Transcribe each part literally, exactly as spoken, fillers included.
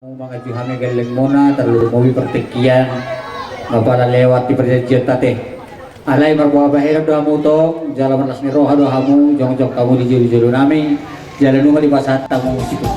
Manganju hami gellengmuna, tarlumobi partingkian, nga pala lewat di parjanjian ate. Alai marboa bahenon do hamu tong, jala marlas ni roha do hamu, jongjong hamu di jolo-jolo nami, jala nunga dipasahat hamu situ.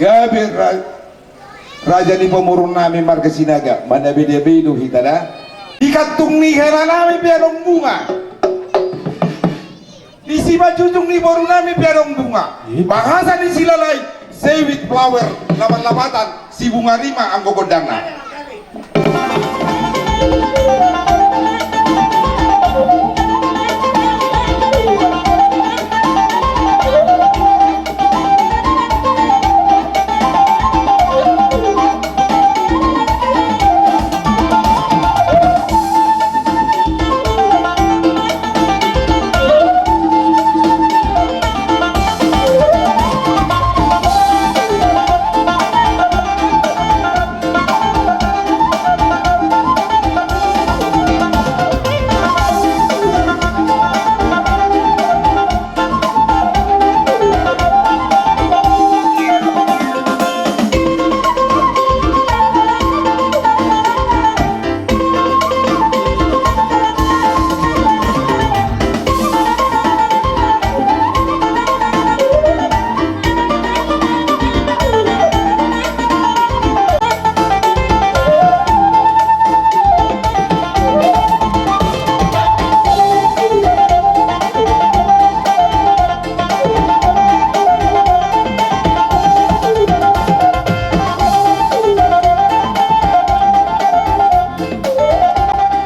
Gabe ra-, raja ni pamoruon nami marga Sinaga, manabe-dabe do hita da. Di kantung ni hela nami pe adong bunga. Di simanjujung ni boru nami pe adong bunga. Bahasa ni Silahi, sweet flower, lapat-lapatan, si bunga rima anggo gondangna.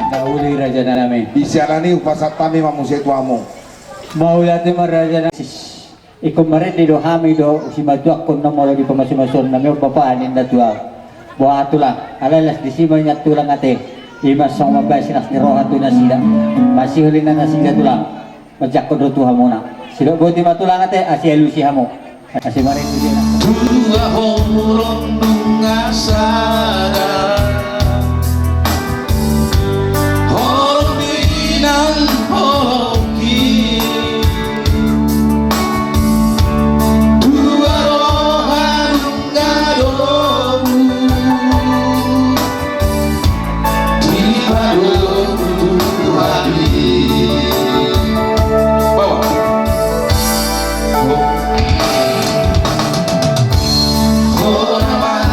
Na uli raja nami. Di siala ni i hupasahat hami ma muse tu hamu. Mauliate ma raja nami. Ingkon marende do hami do, simatuangkon na molo di pamasumasuon nami on bapa ninna tu ahu. Boha tulang, alai las disi ma nian tulang ate. Ima songon mambahen las ni roha tu nasida. Masiol ninna nasida tulang. Manjangkon do tu hamuna. Sidok boti ma tulang ate, asi alusi hamu. Asi marende do na. Dua horong nunga sada. Horong dinan horong ki. Dua roha nunga domu. Di pado Tuhan i. Bawa. Hora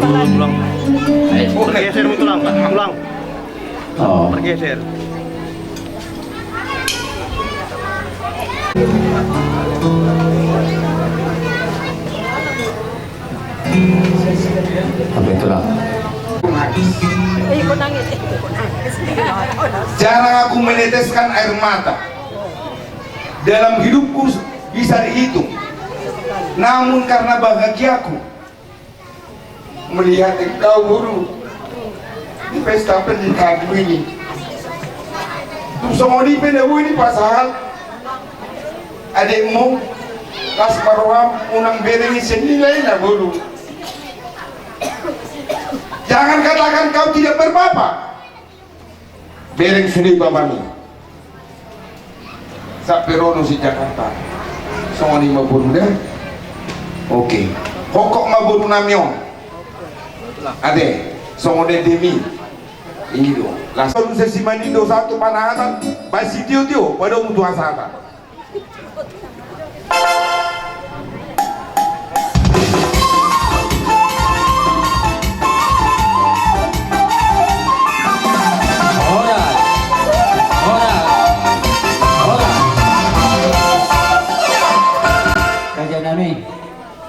Tulang. Oke. Pergeser, tulang. Tulang. Oh. Pergeser. Apa itu, Lam? Jarang aku meneteskan air mata dalam hidupku bisa dihitung. Namun karena bahagiaku melihat engkau, Boru, di pesta pernikahanmu ini. Tung songon i pe na boi dipasahat adekmu, las ma roham, unang bereng i sian nilai na, Boru. Jangan katakan kau tidak berbapak. Bereng sude bapami. Sampe ro do sian Jakarta. Songon i ma, Boru, da. Oke. Hongkop ma, Boru nami, on. Ate, songon i demi. I do. Las. Songon i, Simanjuntak, sahat tu panahatan, baen sitiotio, padomu tu hasahatan. Raja nami,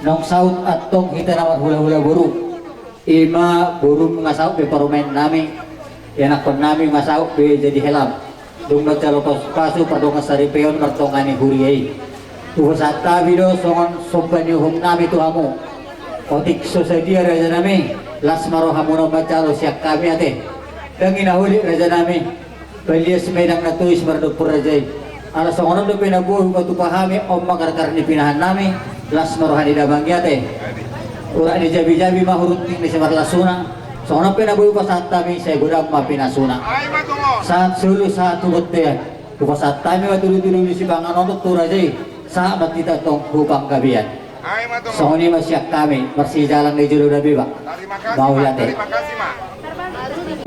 naung saut antong hita na marhulahula, Boru. I ma, Borum nunga saut be parumaen nami, ianakkon nami nunga saut be jadi helam. Dung manjalo pasupasu pardongan saripeon martonga ni huria i. Hupasahat hami do songon somba ni uhum nami tu hamu. Otik so sadia, raja nami, las ma rohamuna manjalo sian hami, ate. Ndang i na holit, raja nami. Palias ma i, ndang na tois mardompur raja i. Ala songon on dope na boi hupatupa hami, on ma gargar ni pinahan nami, las ma roha ni damang i, ate. Urat ni jabijabi ma hurunting ni simarlasuna. Songon on pe na boi hupasahat hami, sai godang ma pinasuna. Sahat solu sahat tu bontean. Hupasahat hami ma tudutudu ni sipanganon on tu raja i. Sahat ma hita antong tu panggabean. Songon i ma sian hami, marsijalang di jolo na bebak. Mauliate.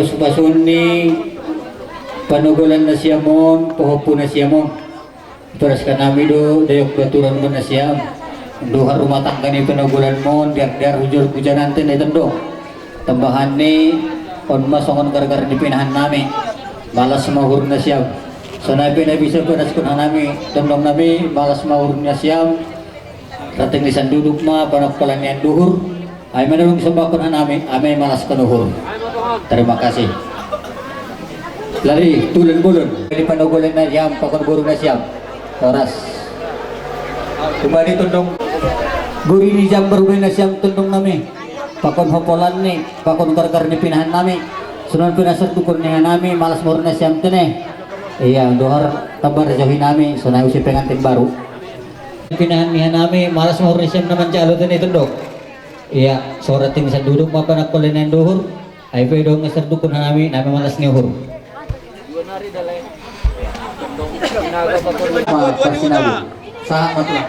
Pasupasu ni panogolan na siam on, pahompu na siam on. Iparaskan hami do daiok baturan na siam. Dohot rumah tangga ni panogolan on, dear-dear, hujur hujanante na i tondong. Tambahan ni on ma songon gargar ni pinahan nami. Malas ma uhur na siam. Sonai pe na bisa peraskon hanami, tondong nami, malas ma uhur na siam. Ranting ni sanduduk ma panongkolan ni anduhur. Ai ma na dung sombakon hanami, ai ma i malaskon uhur. Terima kasih. Lari tulen bolon. Jadi panogolan na siam, pakon boru na siam. Horas. Kembali tondong. Gori ni jambar ube na siam tondong nami. Pakon hopolan ni, pakon gargar ni pinahan nami. Sonai pe na sardukon ni hanami, malas ma uhur na siam tene. Ia, dohot tamba raja hinami, sonai use pengantin baru. Pinahan ni hanami, malas ma uhur ni siam na manjalo tene tondong. Ia, so ranting ni sanduduk ma panongkolan ni anduhur, ai pe dung sardukon hanami, nami malas ni uhur. Ma, parsinabu. Sahat ma tulang.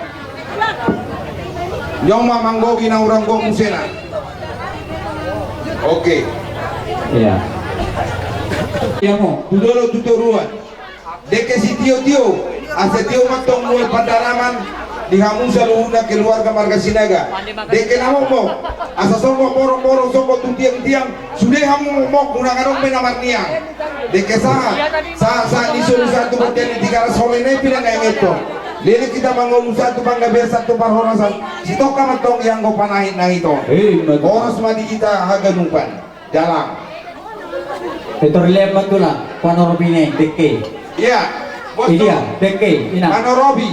Nyong ma manggohi na hurang gok musena. Oke. Ia. Ia mo. Tu dolok tu toruan. Dengke sitiotio, asa tio ma antong mual pandaraman di hamu saluhutna keluarga marga Sinaga. Dengke na mokmok, asa songgop borongborong, songgop tu tiangtiang, sude hamu mokmok, unang adong be na marniang. Dengke sahat, sahat, sahat ni solu sahat tu bontean ni Tigaras, holan na i pe na ingetton. Leleng hita mangolu sahat tu panggabean, sahat tu parhorasan, sitongka ma antong ianggo panahitnahit on. Horas ma di hita haganupan. Dalam. Etor lem ma tulang, panorobi na i, dengke. Ia, bos. Ia, dengke, ina. Panorobi.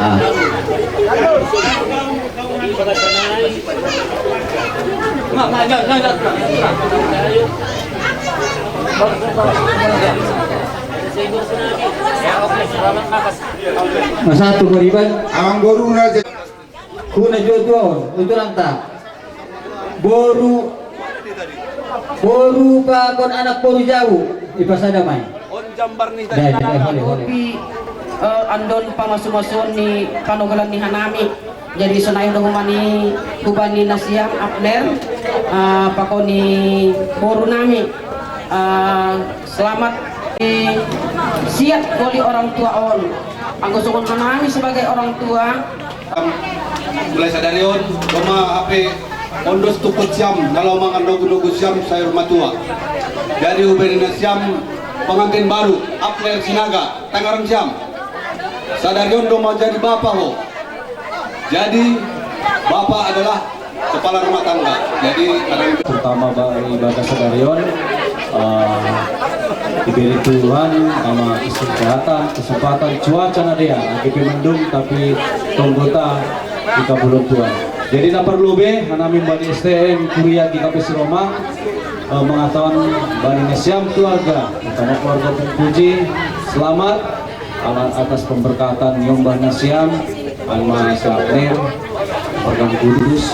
Ah. Masa tu goriban. Amang boru na je. Huna jo tu on, itu lanta. Boru, boru pakon anak boru jabu, ipasada ma i. On jambar ni tadi. Tapi, eh, andon pamasumasuon ni panogolan ni hanami. Jadi sonai do homa ni huba ni na siam Abner, eh, pakon ni boru nami, eh, selamat Siat goli orang tua on. Anggo songon hami sebagai orang tua, mulai sadari on, domma hape ondos tungkot siam na laho mangan nogu-nogu siam sayur matua. Jadi huberi nasiam pengantin baru, Abner Sinaga, tangaran siam. Sadari on domma jadi bapa ho. Jadi, bapa adalah kepala rumah tangga. Jadi, kadang pertama ba-, ibadah sadari on, eh, diberi Tuhan sama kesehatan, kesempatan, cuaca na dea, lagi pe mendung, tapi tonggo ta dikabulhon Tuhan. Jadi, na parlobei, hami mambani S T M Kuria G K P S Roma, eh, mengatakan bani nasiam keluarga, terutama keluarga Pung Puji, selamat. Ala atas pemberkatan ni ombah nasiam, alma si Abner, Pegang Kudus.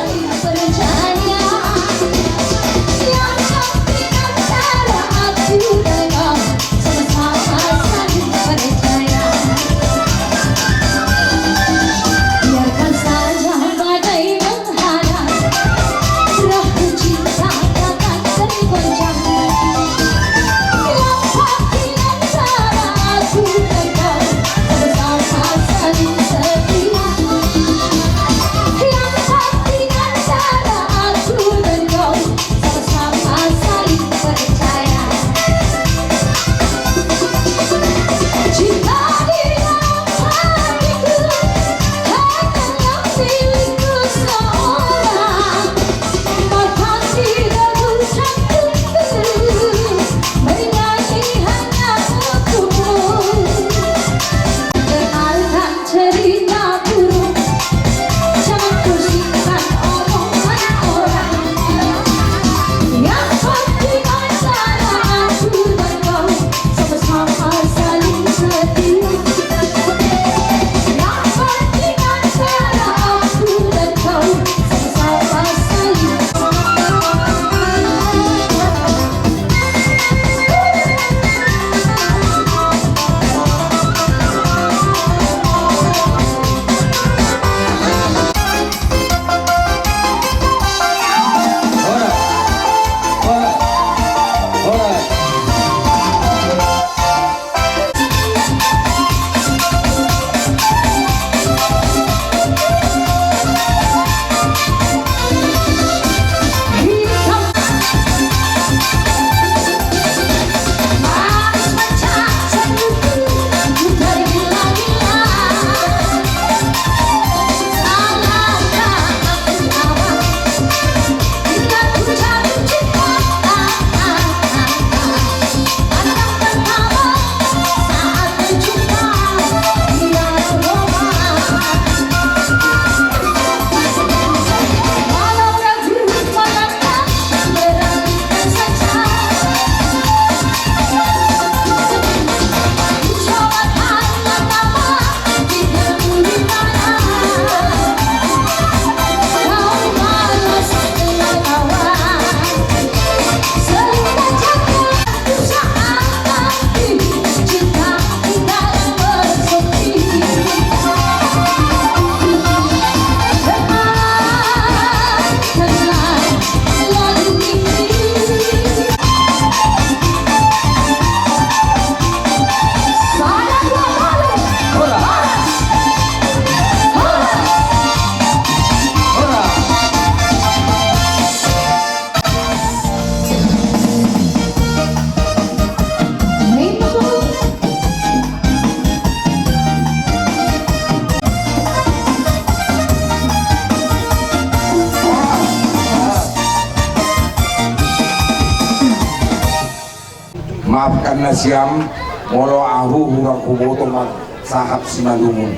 Maafkan nasiam, molo ahu hurang huboto marsahat simalungun.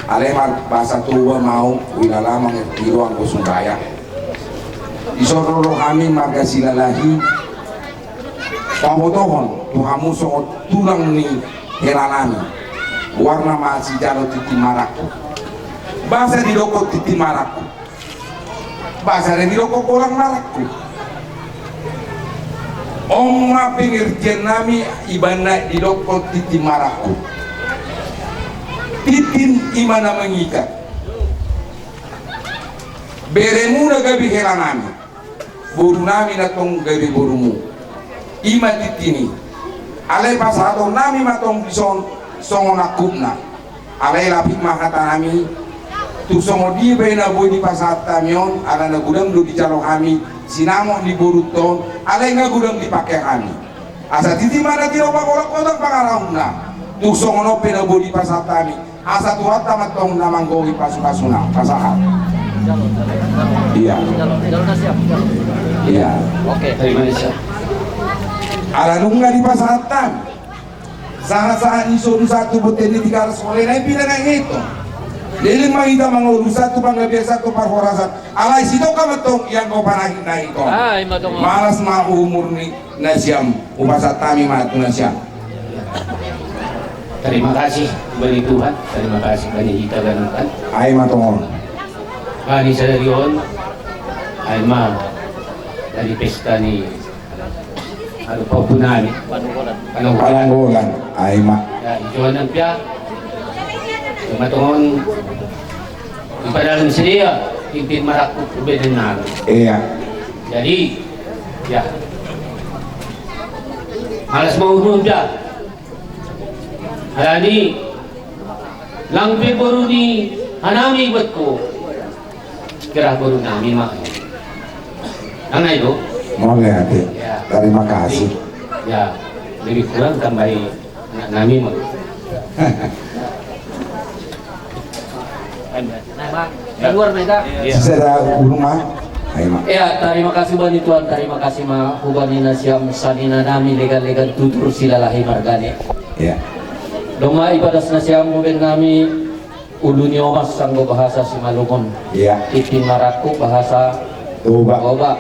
Alai marbahasa Toba ma ahu, huilala mangerti do anggo sumbayang. Dison ro do hami marga Silalahi, pabotohon tu hamu songon tulang ni hela nami. Goarna ma sijalo tintin marangkup. Boasa didokkon tintin marangkup? Boasa do didokkon golang marangkup? On ma pengertian nami, ibana didokkon tintin marangkup. Tintin i ma na mangikat. Beremuna gabe hela nami, boru nami na tong gabe borumu. I ma tintin i. Alai pasahatonnami ma tong dison songon angkupna. Alai lapik ma hatanami, tung songon dia pe na boi dipasahat hami on, ala na godang do dijalo hami sinamot ni borunta on, alai nga godang dipangke hami. Asa tintin ma na tinopa, holan godang pangarahutna, tung songon on pe na boi dipasahat hami. Asa Tuhanta ma tong na manggohi pasupasuna, pasahat. Iya. Iya. Oke, terima kasih. Ala nunga dipasahat hami. Sahat-sahat ni solu sahat tu bontean ni Tigaras, holan na i pina na i, ito. Leleng ma hita mangolu sahat tu panggabean, sahat tu parhorasan. Alai sitongka ma tong ianggo panahit na i, ito. Ah, ima tong. Malas ma umur ni nasiam, hupasahat hami ma tu nasiam. Terima kasih kepada Tuhan, terima kasih kepada kita ganup. Ai ma tong on. Bani sadari on, ai ma dari pesta ni, anu, pahompu nami. Panungkulan. Panungkulan, ai ma. Ya, ijoan pia. Ima tong on. Di padang sidea, tintin marangkup tu bere nami. Iya. Jadi, ya. Malas ma umur da. Alani, lang pe boru ni hanami buatku. Kira boru nami ma. Nang na itu. Mauliate. Ya. Terima kasih. Ya, lebih kurang tambahi. Nami ma. Di luar beda. Sisada ulung ma. Ai ma. Ya, terima kasih bani Tuhan, terima kasih ma hubani nasiam sanina nami legan-legan tutur Silalahi margana. Ya. Dung ma ipadas nasiam hubani nami ulu ni omas anggo bahasa Simalungun. Iya. Tintin marangkup bahasa Toba. Toba.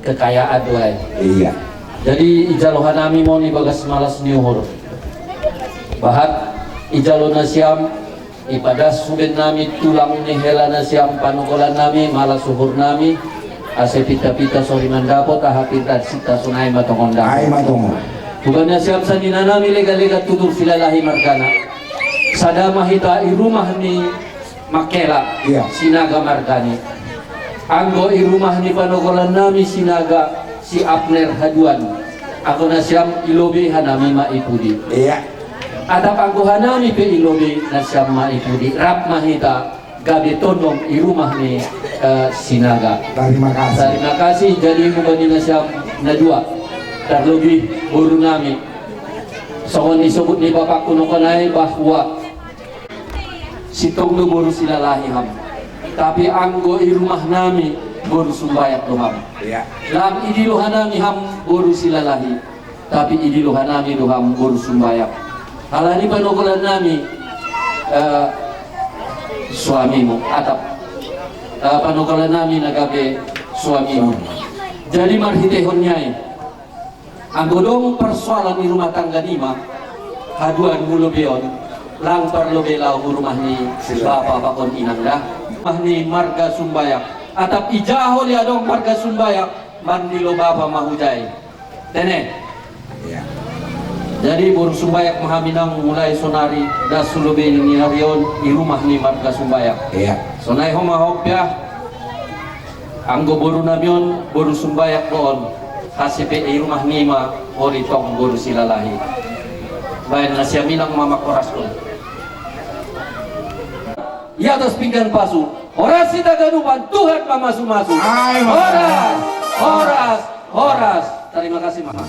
Kekayaan do ai. Iya. Jadi ijalo hanami ma on di bagas malas ni uhur. Bahat ijalo nasiam, ipadas hubani nami tulang ni hela nasiam, panungkulan nami, malas uhur nami, asa pinta-pinta sori mandapot, aha pinta sinta, sonai ma tong on da. Ai ma tong on. Hubani nasiam sanina nami legan-legan tutur Silalahi margana. Sada ma hita i rumah ni Mangkela, iya. Sinaga margana. Anggo i rumah ni panungkulan nami Sinaga, si Abner haduan. Anggo nasiam i lobi, hanami ma i pudi. Iya. Atap anggo hanami pe i lobi, nasiam ma i pudi. Rap ma hita gabe tondong i rumah ni, eh, Sinaga. Terima kasih. Terima kasih. Jadi hubani nasiam na dua. Tarlobi boru nami. Songon disobut ni bapakku nangkin i bahwa sintong do boru Silalahi ham. Tapi anggo i rumah nami boru Sumbayak do ham. Iya. Lam idilo hanami ham boru Silalahi. Tapi idilo hanami do ham boru Sumbayak. Alani panungkulan nami, eh, suamimu, atap. Eh, panungkulan nami na gabe suamimu. Jadi marhitehon ni i. Anggo dong persoalan di rumah tangga nima, haduan molo beon, lang parlobei laho hu rumah ni bapa pakon inang da. Rumah ni marga Sumbayak. Atap ija holi adong marga Sumbayak, mandilo bapa ma hujai. Tene. Iya. Jadi boru Sumbayak ma hami nang mulai sonari, das hu lobei ni ari on, di rumah ni marga Sumbayak. Iya. Sonai ho ma hop ya. Anggo boru nami on, boru Sumbayak do on, hasipe i rumah nima, holi tong boru Silalahi. Baen nasiam inang ma manghoraskon. Di atas pinggan pasu, horas hita ganupan, Tuhan ma mamasu-masu. Ai, horas, horas, horas. Terima kasih, Mama.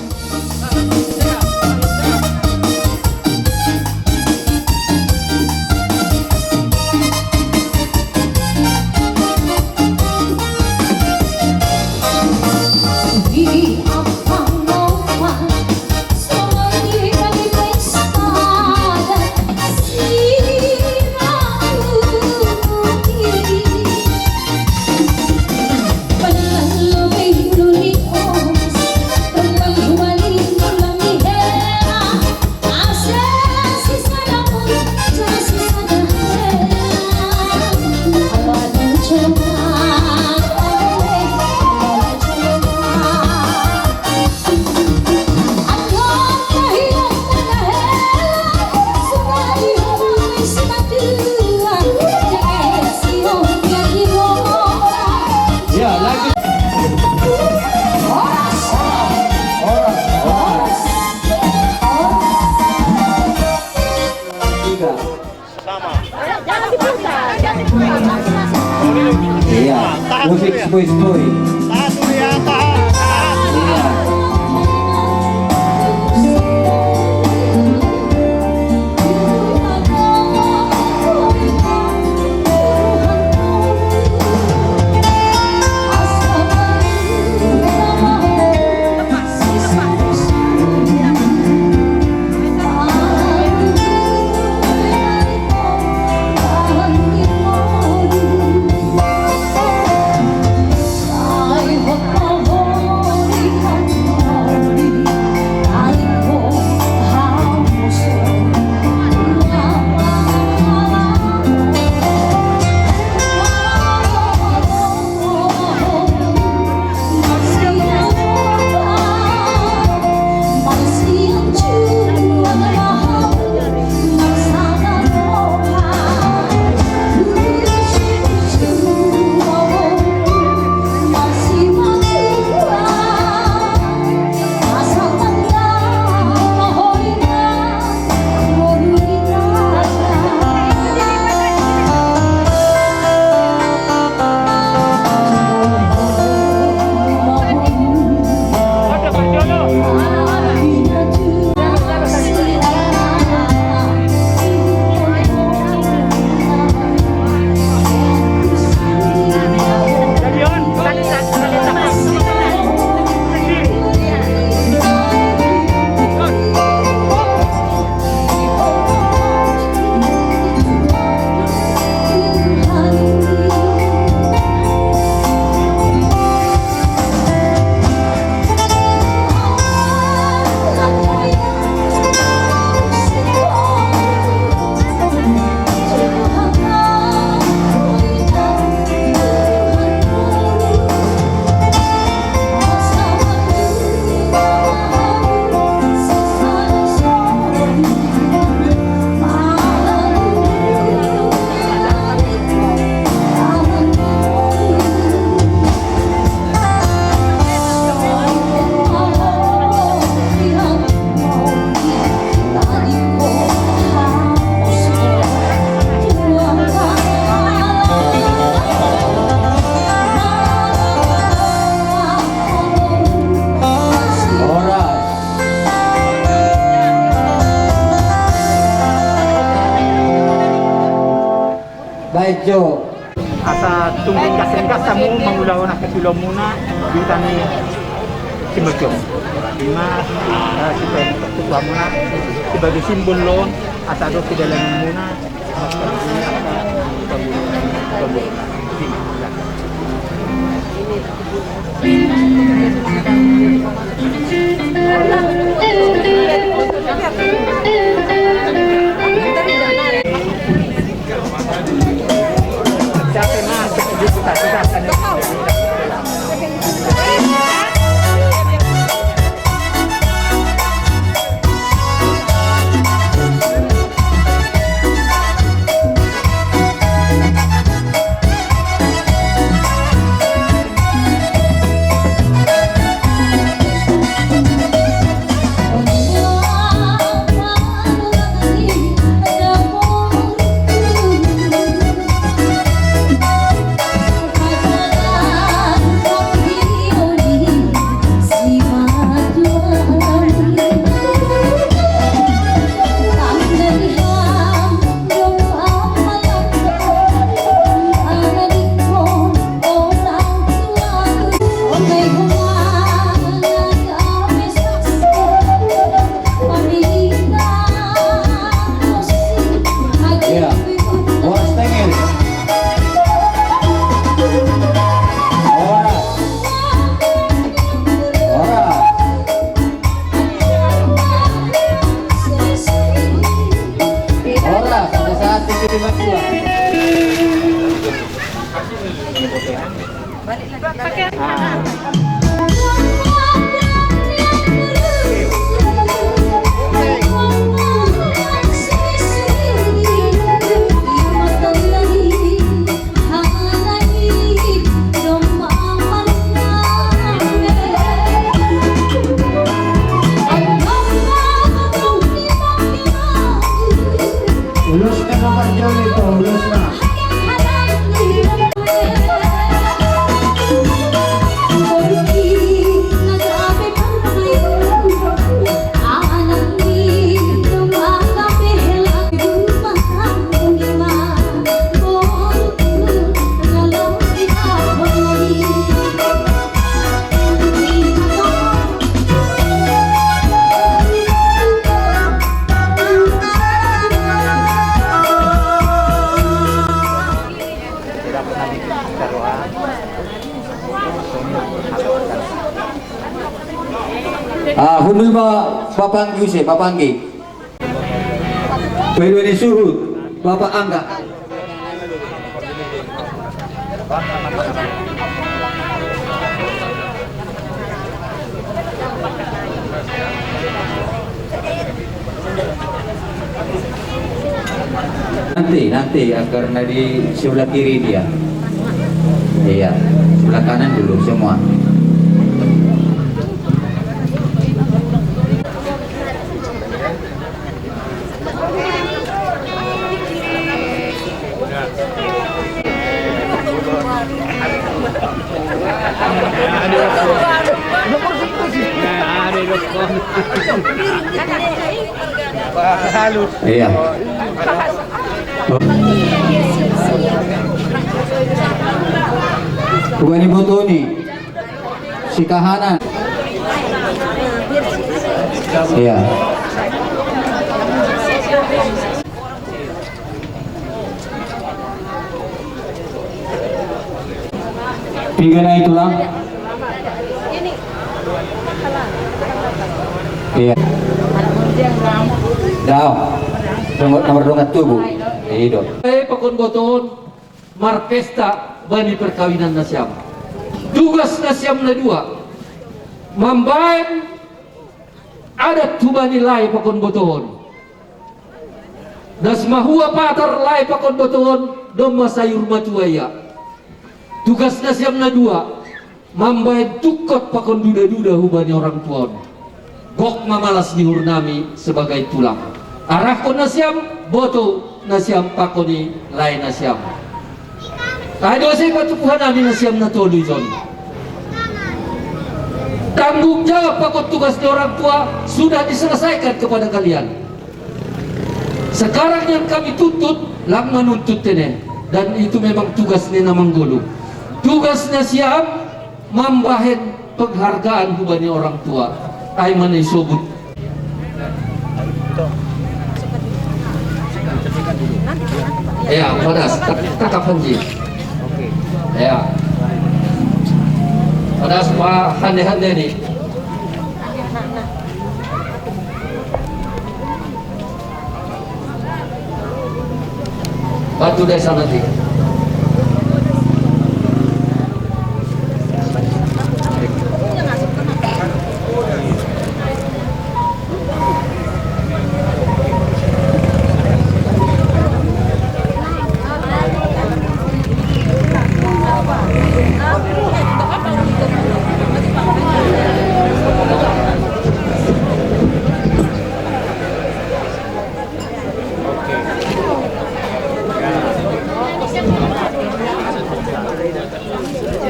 Musik sepoi-sepoi. Iya. Baik, Jo. Asa tung ringkas-ringkas hamu mangulahon angka siulaonmuna di huta ni Simbajua. Ima, eh, supaya ketuamuna sebagai simbol lo, asa adong di dalanmuna. Iya. Horas tengil. Horas. Horas. Horas, ada satu, dua. Ulos na, nomor joli tu ulos na. Dulu ba-, Bapak Anggi use, Bapak Anggi. Bapak Angga. Nanti, nanti, karena di sebelah kiri dia. Iya, sebelah kanan dulu semua. Iya. Bukan ibu Toni. Si kahanan. Iya. Piga na i tulang? Iya. Dao. Nomor, nomor dongan tubu. Ido. Eh, pakon botohon. Marpesta bani perkawinan nasiam. Tugas nasiam na dua, mambaen adat hubani lae pakon botohon. Das mahua patar lae pakon botohon, domma sayur matua ia. Tugas nasiam na dua, mambaen tungkot pakon duda-duda hubani orang tua on. Gok ma malas ni uhurnami sebagai tulang. Arahkon nasiam boto nasiam pakon i lae nasiam. Ai do asa i patupahanami nasiam na tolu i son. Tanggung jawab pakon tugas ni orang tua sudah diselesaikan kepada kalian. Sekarang yang kami tuntut, lang manuntut tene. Dan itu memang tugas ni na manggolu. Tugas nasiam mambahen penghargaan hubani orang tua. Ai ma na isobut. Ya, padas. Tak, tak apa ji. Ya. Padas pa hande-hande ni. Batu desa nanti.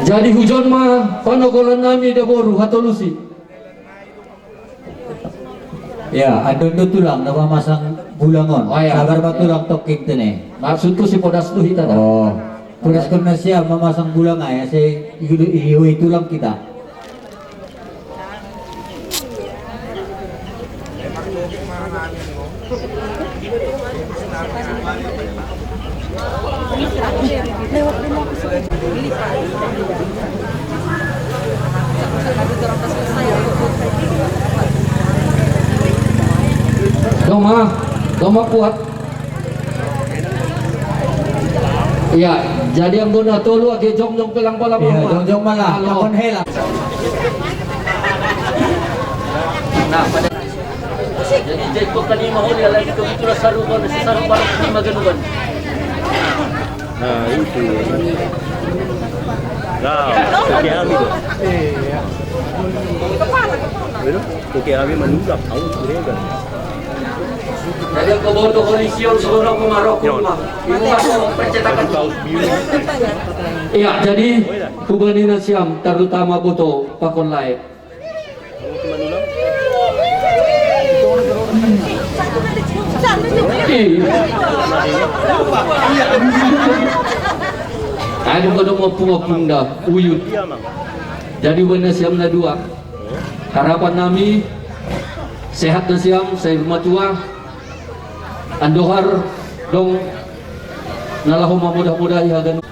Jadi hujon ma panogolan nami daboru hatolusik. Ya, adong do tulang na mamasang bulang on. Oh, ya. Sabar ma tulang tongkin tene. Maksudku si podas tu hita dah. Oh. Podas kan nasiam mamasang bulang ai, asa i, i, i, i tulang hita. Doma, doma kuat. Iya, jadi anggo na tolu age jongjong pe lang pola. Iya, jongjong ma lah. Halo. Takon hela. Nah, pada jadi jengkok kan lima holi, alai itu itulah saruban, saruban lima ganuban. Nah, itu. Nah, oke, ami tu. Iya. Oke, ami manulak, au, sudah. Jadi kau boto holi siol sono ku Maroko ma. Ini kan percetakan. Iya, jadi hubani nasiam terutama boto pakon lae. Anu kada mau punga punda uyut. Jadi hubani nasiam na dua. Harapan nami sehat nasiam, sayur matua. Andohar dong na laho mamodah-modahi haganupan.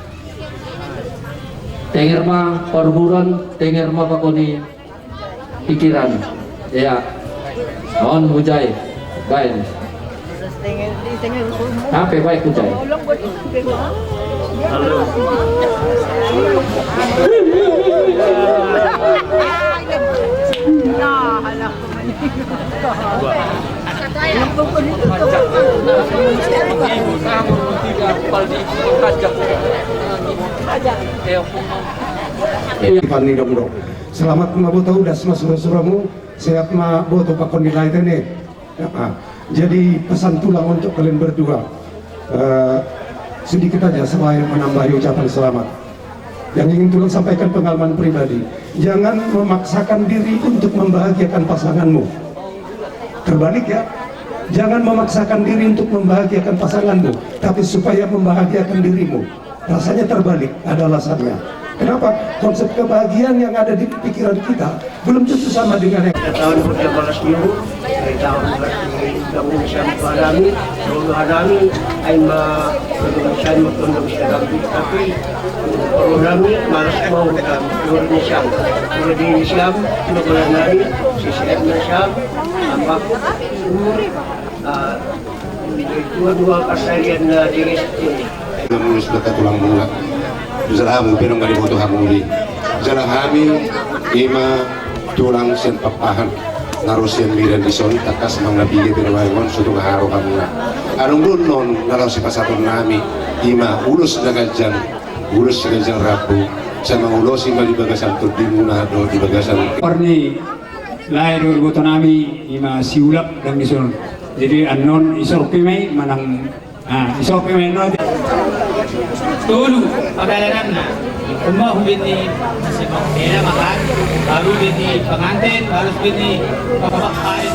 Tenger ma parumuron, tenger ma pakon i pikiran. Ya. On Mujai, baen. Hape baen Mujai. Selamat ma boto, udas ma sura-suramu. Sehat ma boto, pakon ni lae tene. Ya, ah. Jadi pesan tulang untuk kalian berdua. Eh, sedikit aja selain menambahi ucapan selamat. Yang ingin tulang sampaikan pengalaman pribadi. Jangan memaksakan diri untuk membahagiakan pasanganmu. Terbalik ya. Jangan memaksakan diri untuk membahagiakan pasanganmu, tapi supaya membahagiakan dirimu. Rasanya terbalik, ada alasannya. Kenapa? Konsep kebahagiaan yang ada di pikiran kita belum tentu sama dengan yang Taon Bulan Baras Minggu, taon berarti bangun siang barami, dulu harami, ai ma belum siang bertondong sedang tapi harami malas mau kan turun siang, turun di siang, dua bulan hari, sisi siang, apa, ah, dua, dua pasarian na diri. Mulus beta tulang mula. Jala hamu pe nunga diboto hamu i. Jala hami ima tulang sian Pakpahan. Na ro sian Medan dison, tangkas manang na piga pe na baen on, so tung haru hamuna. Adong do annon na laho sipasahaton nami. Ima ulos na ganjang, ulos na ganjang rambu. Sai mangulosi ma di bagasan tondimuna dohot di bagasan. Parni lae dohot boto nami ima Siulak dang dison. Jadi annon isor pe ma i manang Ah, isop pe ma i annon. Tolu padalananna. Umma hubini masih mau bela makan, baru bini pengantin, baru bini bapak kain.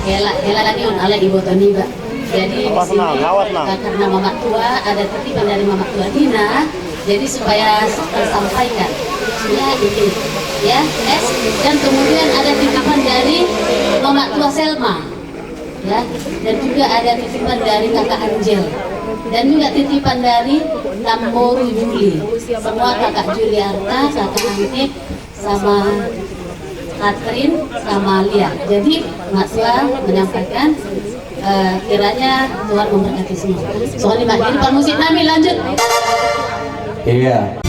Hela, hela lagi on ala iboto niba. Jadi di sini, eh, karena mamak tua, ada titipan dari mamak tua Dina, jadi supaya tersampaikan. Ya, ini. Ya, es. Dan kemudian ada titipan dari mamak tua Selma. Ya, dan juga ada titipan dari kakak Angel. Dan juga titipan dari Tamboru Juli. Semua kakak Juliarta, kakak Angkik, sama Katrin, sama Lia. Jadi, Mak Tua menyampaikan, eh, kiranya Tuhan memberkati semua. Soalnya, Mak, jadi parmusik nami lanjut. Iya.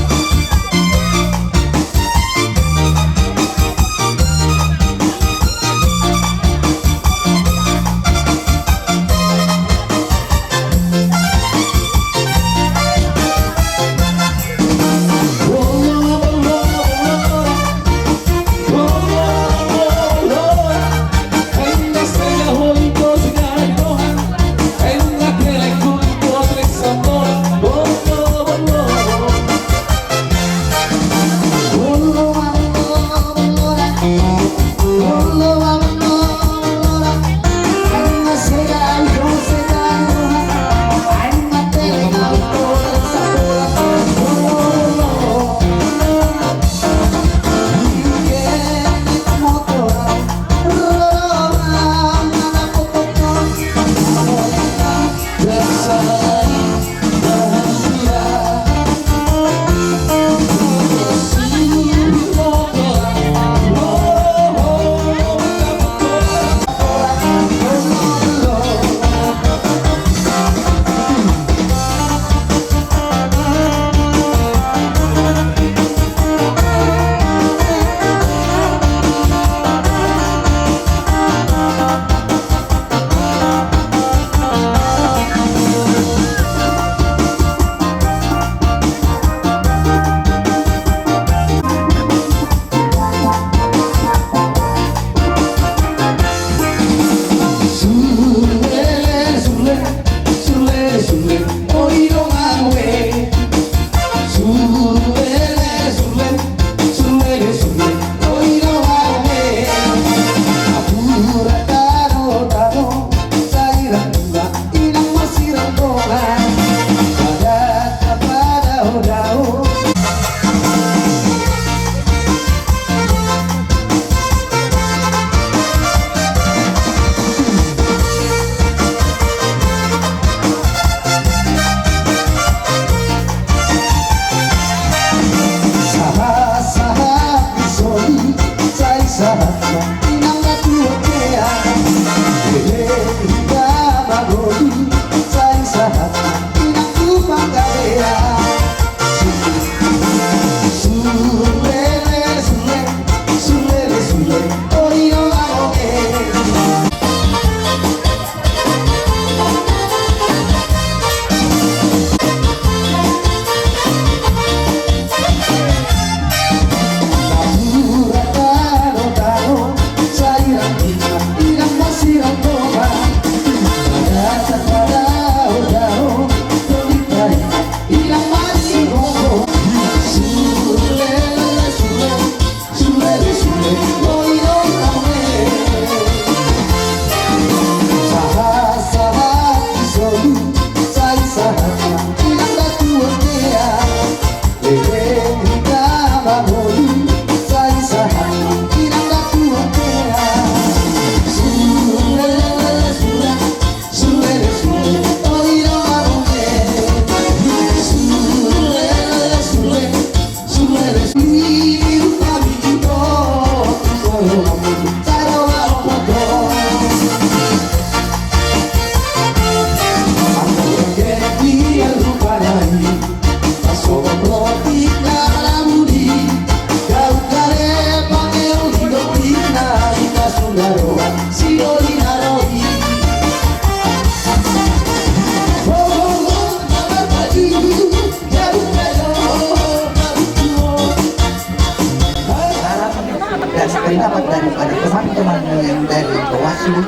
Pendapat daripada teman-teman yang dari Bawaslu,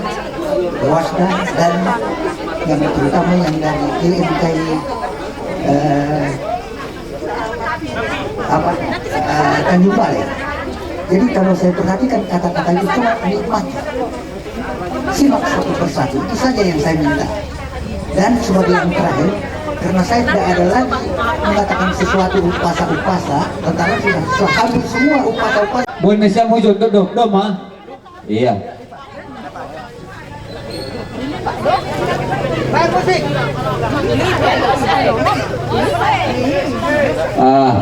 Bawasda, dan yang terutama yang dari G M K I, eh, apa, eh, Tanjung Balai. Jadi kalau saya perhatikan kata-kata itu sangat nikmat. Simak satu persatu, itu saja yang saya minta. Dan sebagai yang terakhir, karena saya tidak ada lagi mengatakan sesuatu umpasa-umpasa, lantaran sudah hampir semua umpasa-umpasa. Boleh siap mujud, duduk, doma. Iya. Ah.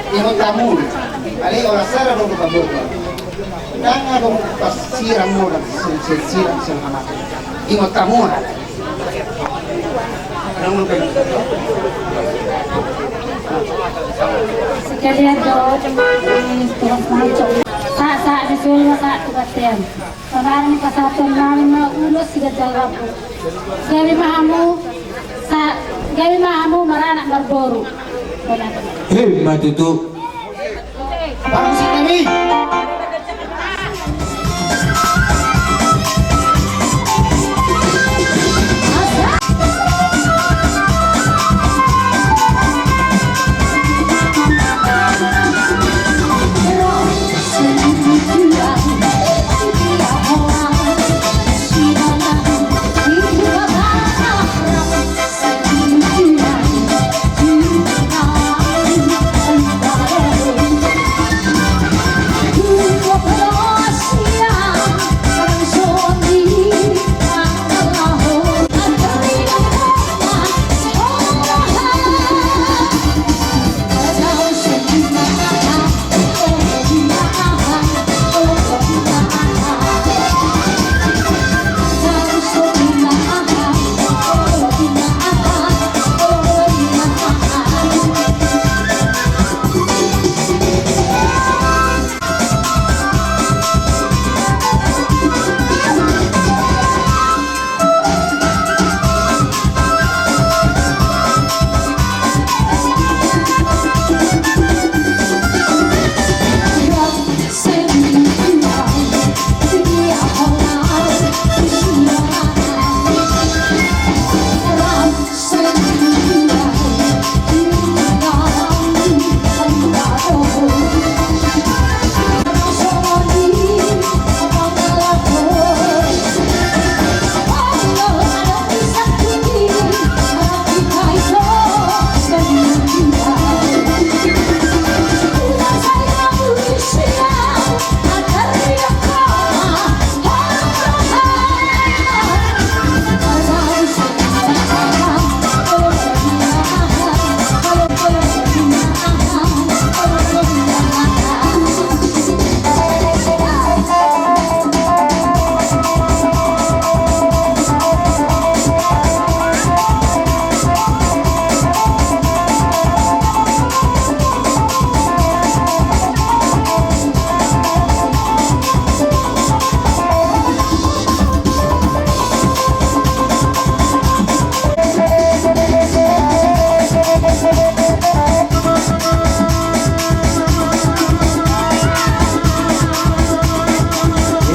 Ingot hamu, ale ora sara do buka botol. Ndang adong pas siram modal, siram siram amat. Ingot hamu. Sekalian do, terus masuk. Sa, sa, di sini sa, tu batean. Saudara ni pasahaton nami ma ulos siganjang rambu. Gabe ma hamu, sa, gabe ma hamu maranak marboru. Emma tutu. Parmusik nami.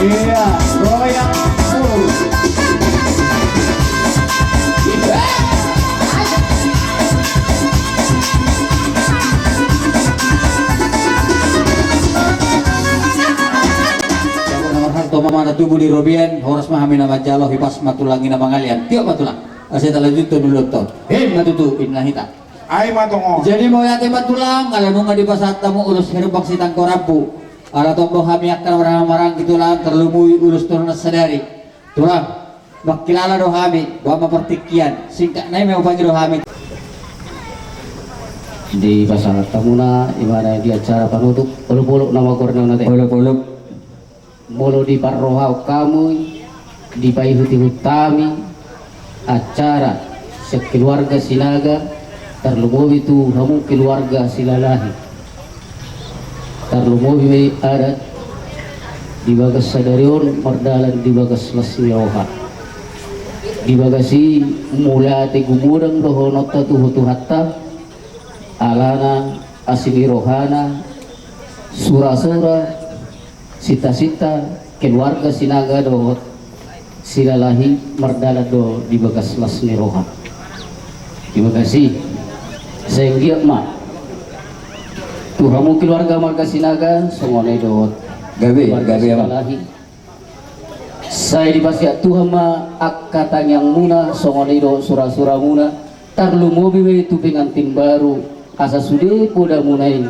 Iya, goyang terus. Toma na tubu di robean, horas ma hami na manjalo, hipas ma tulang i na mangalean. Tiop ma tulang. Asa talanjuthon dulu tong. Emma tutu, ninna hita. Ai ma tongon. Jadi mauliate ma tulang, ala nunga dipasahat hamu ulos herbang sitangko rambu. Ala tong do hami angka na marhahamaranggi tulang, tarlumobi ulos torunan sadari. Tulang, mangkilala do hami, boha ma partingkian, singkat nai ma hupangi do hami. Dipasahat hamuna, i ma na di acara panutup, olop-olop nama goarna on ate. Olop-olop. Molo diparrohahon hamu, dipaihut-ihut hami, acara sian keluarga Sinaga, tarlumobi tu hamu keluarga Silalahi. Tarlumobi ma i adat, di bagas sadari on mardalan di bagas las ni roha. Di bagas i mauliate gumodang dohononta tu Tuhanta, alana asi ni rohana, sura-sura, sinta-sinta, keluarga Sinaga dohot Silalahi mardalan do di bagas las ni roha. Di bagas i, sai anggiat ma tu hamu keluarga marga Sinaga, songon i dohot Gabe, keluarga gabe, Amang. Silalahi. Sai dipasiat Tuhan ma angka tangiangmuna, songon i dohot sura-suramuna, tarlumobi ma i tu pengantin baru, asa sude podamuna i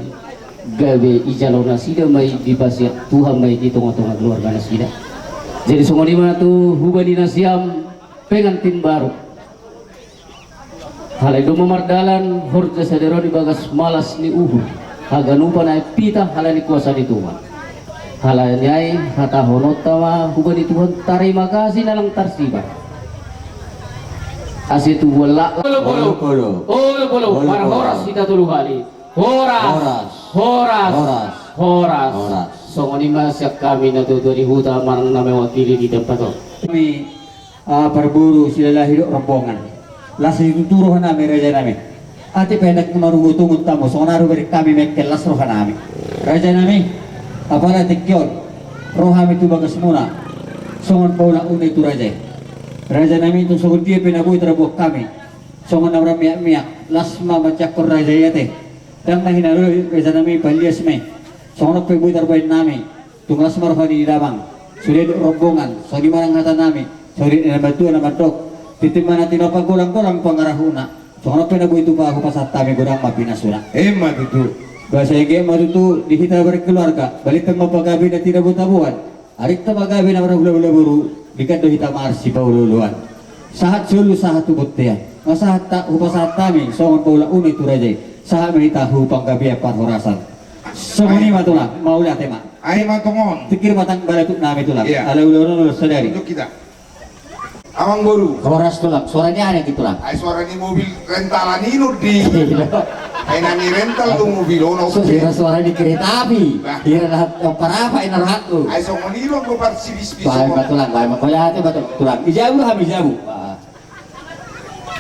gabe ijalo nasida ma i, dipasiat Tuhan ma i di tonga-tonga keluarga nasida. Jadi songon i ma tu hubani nasiam pengantin baru. Alai domma mardalan horja sadari on di bagas malas ni uhum, haganupan ai pita halani kuasa ni Tuhan. Halani ai hatahononta ma hubani Tuhan tarima kasih na lang tarsibar. Ase tubuan laklak. Olo, olo. Olo, olo. Olo, olo. Olo, olo. Marhoras hita tolu hali. Horas. Horas. Horas. Horas. Horas. Horas. Songon i ma sian hami na tua-tua di huta manang na mewakili di tempat on. Kami, ah, parboru Silalahi dohot rombongan. Las situtu rohanami, rajanami. Atik pe ndang marungut-ungut hamu, songon ahu bereng hami mengkel, las rohanami. Rajanami, apala tingki on ro hami tu bagasmuna songon paula-ula ni tu raja i. Rajanami, tung songon dia pe na boi tarbuat hami songon na marmiak-miak, las ma manjangkon raja i ate. Ndang na hinalolo i, rajanami, palias ma i. Songon on pe boi tarbahen nami, tung las ma roha ni damang, sude dohot rombongan, songon i ma nang hatanami, songon i na matua na mandok: Tintin ma na tinopa, golang-golang pangarahutna. Songon on pe na boi tupa hupasahat hami, godang ma pinasuna. Emma tutu. Ba sai anggiat ma tutu di hita berkeluarga, balintang ma pagabe na tinabo-taboan. Arinta ma gabe na marhula-hula boru, denggan do hita marsipaolo-oloan. Sahat solu sahat tu bontean. Nga sahat ta, hupasahat hami songon paula-ula ni tu raja i. Sahat ma hita hu panggabean parhorasan. Songon i ma tulang, mauliate ma. Ai ma tongon. Tingki ma tang balatuk nami tulang. Iya. Ala ulaon on sadari. Untuk kita. Amang boru. Horas tulang, suara ni anak i tulang. Ai suara ni mobil rentalan i nundi. Ai na ni rental tu mobil on. Suara, suara ni kereta api. Nah. Hira na, eh, parapa i na rohangku. Ai songon i do anggo parsibis-bis. Baen ma tulang, baen ma. Mauliate ma tulang. Di jabu do hami, jabu. Ah.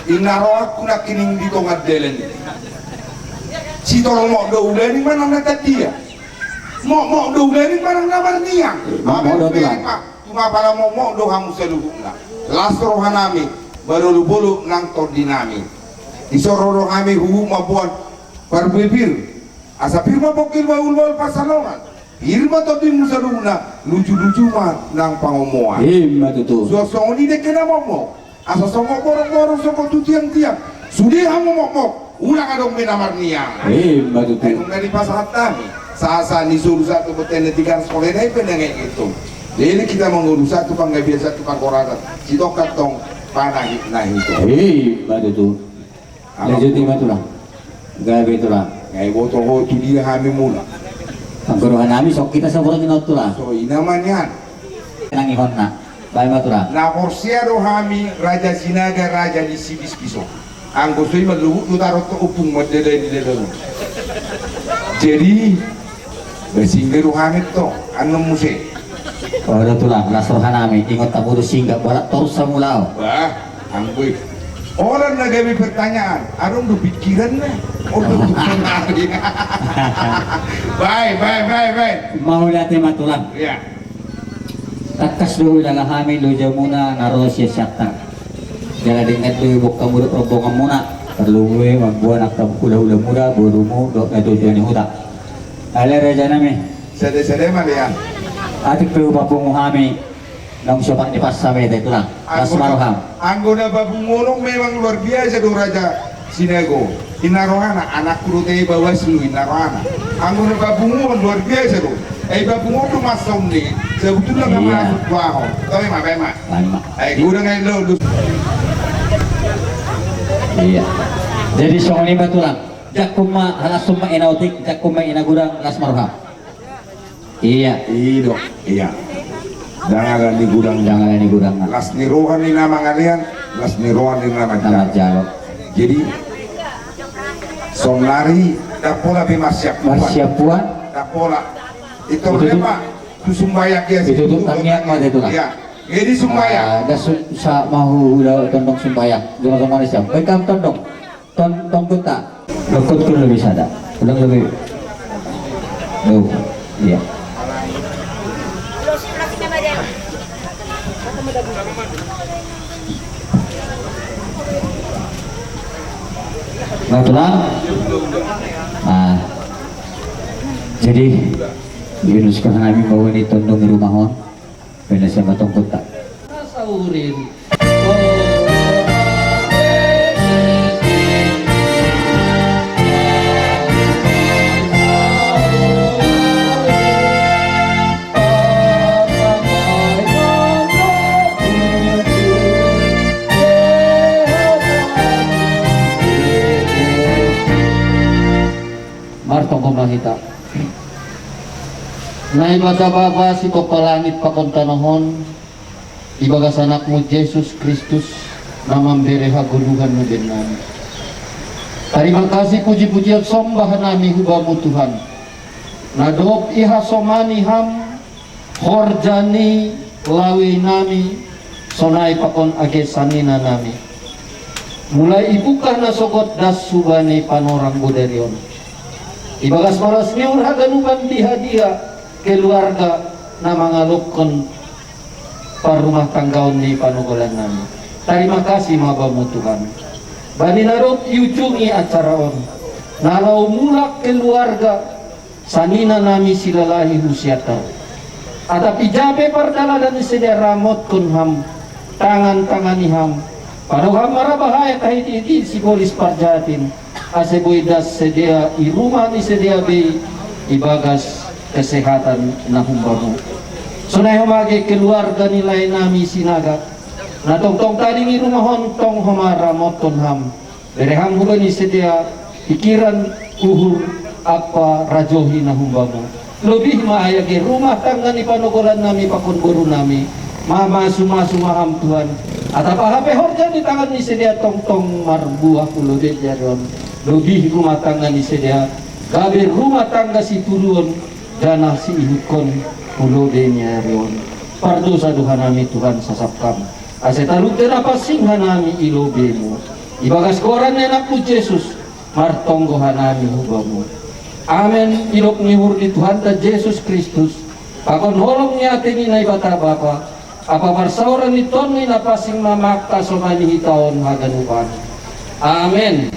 Inna rohangku nangkining di tonga dalan i. Sitorop mokmok do ulaning manang na tandia. Mokmok do ulaning manang na marniang. Mokmok do tulang. Tung apala mokmok do hamu saluhutna. Las rohanami, marolop-olop nang tondinami. Dison ro do hami huhut mamboan parbue pir. Asa pir ma pongki, bahul-bahul pansalongan. Pir ma tondinmu saluhutna, luju-luju ma nang pangomoan. Ima tutu. Suang songon i dengke na mokmok. Asa songon borong-borong, songon tu tiang-tiang. Sude hamu mokmok, unang adong be na marniang. Ima tutu. Ai nunga dipasahat hami. Sahat-sahat ni solu sahat tu bontean na tiga ratus, songon i pe ndang i gitu. Jadi hita mangolu sahat tu panggabean, sahat tu parhorasan. Sitongkat tong panahit na hito. Ima tutu. Lanjut i ma tulang. Gabe tulang. Nga iboto ho tu dia hami mulak. Anggo rohanami songon hita saborngin on tulang. So i nama nian. Nang ihonna. Baen ma tulang. Na porsea do hami Raja Sinaga, raja ni sibis-bis on. Anggo so i ma luhut do taruh tu ompung mandalani dalan on. Jadi, ba singga do hami tong, annon muse. Olo tulang, las rohanami, ingot hamu do singga, bolat torus hamu laho. Bah, anggo i. Holan na gabe pertanyaan, adong do pikiranna. Olo tulang. Bae, bae, bae, bae. Mauliate ma tulang. Iya. Tangkas do huida hami lojamuna na ro sian Siantar. Jala denggan do iboan hamu dohot rombonganmuna. Tarlumobi mamboan angka hula-hulamuna, borumu dohot na tua-tua ni huta. Ale rajanami. Sada-sada ma dia. Atik pe hupapungu hami, naung sopat ni pansa be ate tulang. Las ma roham. Anggo na papunguon memang luar biasa do Raja Sinaga. Inna rohana, anakku do ate Bawaslu, inna rohana. Anggo na papunguon luar biasa do. Eh, papunguon do masa on ni. Sebetulna na masuk tu aho. Tapi ma, ma. Baen ma. Eh, guna ngai lo. Iya. Jadi songon i ma tulang. Jangkon ma, las ma ina otik, jangkon ma ina godang, las ma roha. Ia. I do, ia. Ndang ala ni godang. Ndang ala ni godang. Las ni roha ni na mangalean, las ni roha ni na manjalo. Jadi, saonari ndang pola be marsiap. Marsiap. Ndang pola. Itu tu, Pak, tu sumbayang dia. Itu tu tangiang ma itu lah. Ia. Jadi sumbayang. Ah, da su-, sa mahu udah tondong sumbayang. Jangan sama siap. Baik, kamu tondong. Ton-, tongkota. Lokot ku lebih sada. Ulang lebih. Duh, iya. Nah, tulang. Ah. Jadi, ini sekarang kami bawa ni tondong di rumah, hon. Bena siapa tongkota. Saurin. Martonggo ma hita. Naibata Bapa sitompa langit pakon tano on, di bagas Anakmu Jesus Kristus, na mambere hagoluhan na bennami. Tarima kasih, puji-pujian, sombah nami hu Bamu Tuhan. Na dob ihasomani Ham horja ni lawei nami, sonai pakon age sanina nami. Mulai i pungkah na sogot das hubani panorang bodari on. Di bagas malas ni uhur haganupan dia-dia keluarga na mangalokkon parrumahtanggaon ni panogolan nami. Tarima kasih ma Bamu Tuhan. Bani na dob iujungi acara on. Na laho mulak keluarga sanina nami Silalahi hu Siantar. Atap i ja pe pardalanan ni sidea ramotkon Ham, tangan-tangani Ham. Pado Ham ma ra bahaya tahiti-hiti sibolis parjahat i. Ase boi das sidea i rumah ni sidea be i bagas kesehatan na humbamu. Sonai homa age keluarga ni lae nami Sinaga. Na tongtong tading i rumah on tong homa ramotkon Ham. Bere Ham hubani sidea pikiran, uhur, ampa rajohi na humbamu. Lobi ma ai age rumah tangga ni panogolan nami pakon boru nami. Mamasu-masu ma Ham Tuhan. Atap aha pe horja ni tangan ni sidea tongtong marbuah hu lobei ni ari on. Lobi rumah tangga ni sidea gabe rumah tangga situruon, janah siihuthon hu lobei ni ari on. Pardosa do hanami Tuhan sasap Ham. Ase tarunte na pansing hanami i lobeimu. I bagas goran ni Anakmu Jesus, martonggo hanami hu Bamu. Amen. Didok ni uhur ni Tuhanta Jesus Kristus, pakon holong ni ate ni Naibata Bapa, ampa parsaoran ni Tondi na Pansing ma manghasomani hita on haganupan. Amen.